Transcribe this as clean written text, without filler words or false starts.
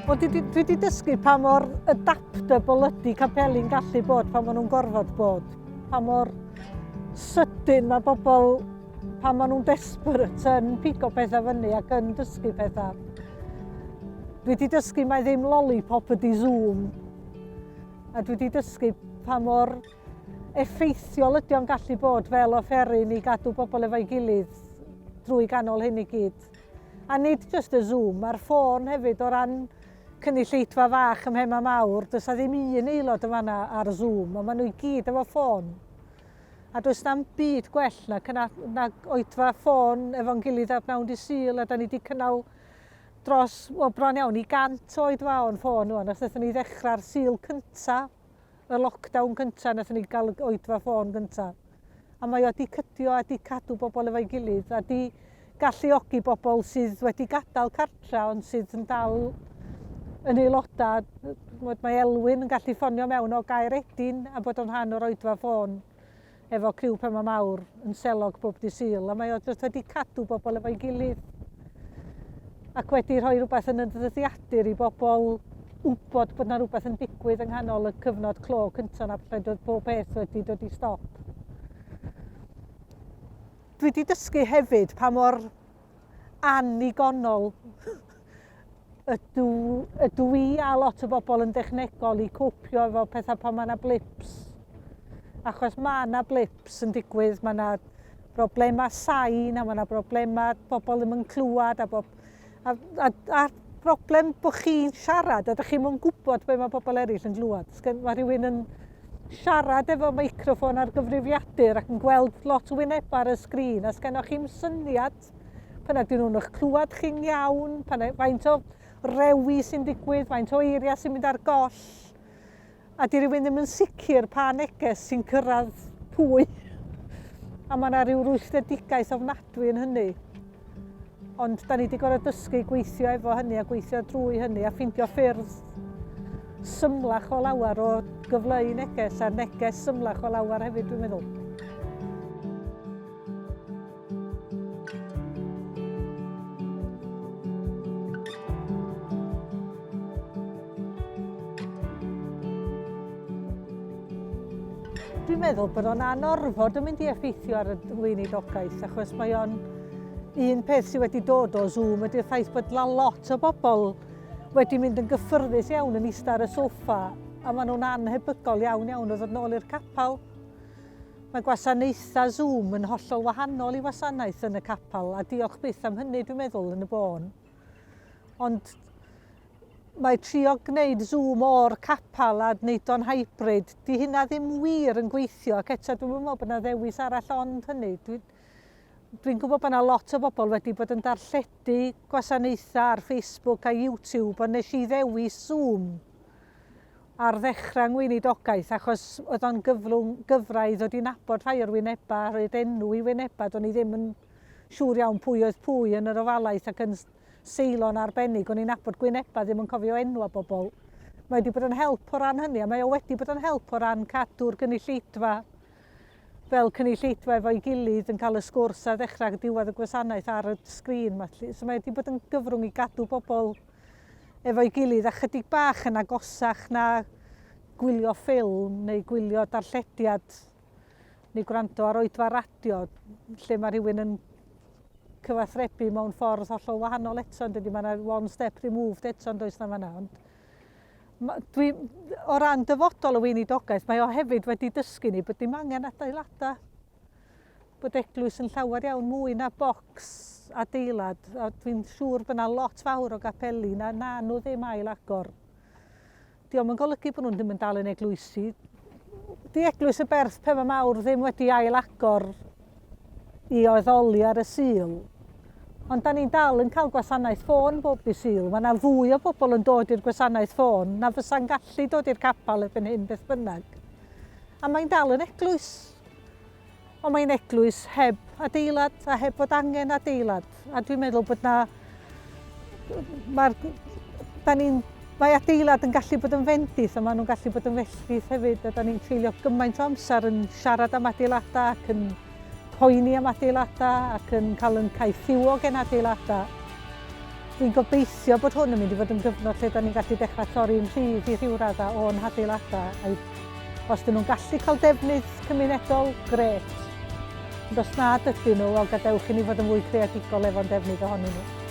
Wel, dwi, dwi wedi dysgu pa mor adaptable ydy capeli'n gallu bod pan maen nhw'n gorfod bod. Pa mor sydyn mae bobl, pan maen nhw'n desperate yn pigo pethau fyny ac yn dysgu pethau. Dwi wedi dysgu mai ddim lollipop ydy Zoom. A dwi wedi dysgu pa mor effeithiol ydy o'n gallu bod fel offeryn i gadw bobl efo'i gilydd drwy ganol hyn i gyd. A nid jyst y Zoom, mae'r ffôn hefyd o ran cynulleidfa fach ym Mhema Mawr, does 'na ddim un aelod yn fanna ar Zoom, ond maen nhw i gyd efo ffôn. A does na'm byd gwell na, cyna, na oedfa ffôn efo'n gilydd ar bnawn di Sul, a da ni wedi cynnal dros, wel, bron iawn i 100 o oedfaon ffôn ŵan, achos wnaethon ni ddechrau'r Sul cynta, y lockdown cynta, wnaethon ni gael oedfa ffôn gynta. A mae o 'di cydio a 'di cadw bobl efo'i gilydd a 'di galluogi bobl sydd wedi gadael cartra ond sydd yn dal yn aelodau. Mae Elwyn yn gallu ffonio mewn o Gaeredin a bod yn rhan o'r oedfa ffôn efo criw Pema Mawr yn selog bob dydd Sul a mae o jyst wedi cadw bobl efo'i gilydd ac wedi rhoi rhywbeth yn y dyddiadur i bobl wybod bod 'na rhywbeth yn digwydd yng nghanol y cyfnod clo cyntaf 'na lle doedd pob peth wedi dod i stop. Dwi wedi dysgu hefyd pa mor annigonol ydw, ydw i a lot o bobl yn dechnegol i copio efo pethau pan mae yna blips. Achos mae yna blips yn digwydd, mae yna broblemau sain a mae yna broblemau bobl ddim yn clywed a bob, A, a, a broblem bod chi'n siarad a dych chi'm yn gwybod be mae bobl eraill yn glywed. Mae rhywun yn siarad efo meicroffon ar gyfrifiadur ac yn gweld lot o wynebau ar y sgrin a sgennoch chi'm syniad pan ydyn nhw'n eich clywed chi'n iawn, pan e, faint o rewi sy'n digwydd, faint o eiriau sy'n mynd ar goll. A 'di rhywun ddim yn sicr pa neges sy'n cyrraedd pwy. A mae yna rhyw rwystredigaeth ofnadwy yn hynny. Ond da ni wedi gorfod dysgu gweithio efo hynny a gweithio drwy hynny a ffeindio ffyrdd symlach o lawer o gyfleu neges a neges symlach o lawer hefyd dwi'n meddwl. Dwi'n meddwl bod o'n anorfod yn mynd i effeithio ar y weinidogaeth achos mae o'n un peth sydd wedi dod o Zoom ydy'r ffaith bod la lot o bobl wedi mynd yn gyffyrddus iawn yn eistedd ar y soffa a maen nhw'n anhebygol iawn iawn o ddod nôl i'r capel. Mae gwasanaethau Zoom yn hollol wahanol i wasanaeth yn y capel, a diolch byth am hynny dwi'n meddwl yn y bôn. Ond mae trio gwneud Zoom o'r capel a wneud o'n hybrid, di hynna ddim wir yn gweithio ac eto dwi'n meddwl bod yna ddewis arall ond hynny. Dwi'n dwi gwybod bod yna lot o bobl wedi bod yn darlledu gwasanaethau ar Facebook a YouTube, ond nes i ddewis Zoom ar ddechrau ngweinidogaeth achos oedd o'n gyflwng gyfra i ddod i nabod rhai o'r wynebau a rhoid enw i wynebau do'n i ddim yn siŵr iawn pwy oedd pwy yn yr ofalaeth ac yn seilo'n arbennig o'n i'n nabod gwynebau ddim yn cofio enwa bobl. Mae wedi bod yn help o ran hynny a mae o wedi bod yn help o ran cadw'r gynulleidfa fel cynulleidfa efo'i gilydd yn cael y sgwrs ar ddechrau ac diwedd y gwasanaeth ar y sgrin. So mae wedi bod yn gyfrwng i gadw bobl efo'i gilydd a chydig bach yn agosach na gwylio ffilm neu gwylio darllediad neu gwrando ar oedfa radio lle mae rhywun yn cyfathrebu mewn ffordd hollol wahanol eto, yn dydy? Mae yna one step removed eto yn does na fanna. Ond dwi, o ran dyfodol y weinidogaeth, mae o hefyd wedi dysgu ni bod dim angen adeiladau bod eglwys yn llawer iawn mwy na bocs adeilad, a dwi'n siŵr bod yna lot fawr o gapeli na, na nhw ddim ail agor. Dio'm yn golygu bod nhw'n ddim yn dal yn eglwysi. Di eglwys y Berth Pema Mawr ddim wedi ail agor i oeddoli ar y Sul. Ond da ni'n dal yn cael gwasanaeth ffôn bob dydd Sul. Mae yna fwy o bobl yn dod i'r gwasanaeth ffôn na fysa'n gallu dod i'r capel erbyn hyn beth bynnag. A mae'n dal yn eglwys. Ond mae'n eglwys heb adeilad a heb fod angen adeilad. A dwi'n meddwl bod na... Mae'r... Da ni'n... Mae adeilad yn gallu bod yn fendith a maen nhw'n gallu bod yn felltith hefyd. A da ni'n treulio gymaint o amser yn siarad am adeiladau ac yn poeni am adeiladau ac yn cael yn caethiwo gen adeiladau. Dwi'n gobeithio bod hwn yn mynd i fod yn gyfnod lle da ni'n gallu dechrau torri'n rhydd i rhyw raddau o'n hadeiladau. Os dyn nhw'n gallu cael defnydd cymunedol, grêt. Ond os nad ydyn nhw, wel gadewch i ni fod yn fwy creadigol efo'n defnydd ohonyn nhw.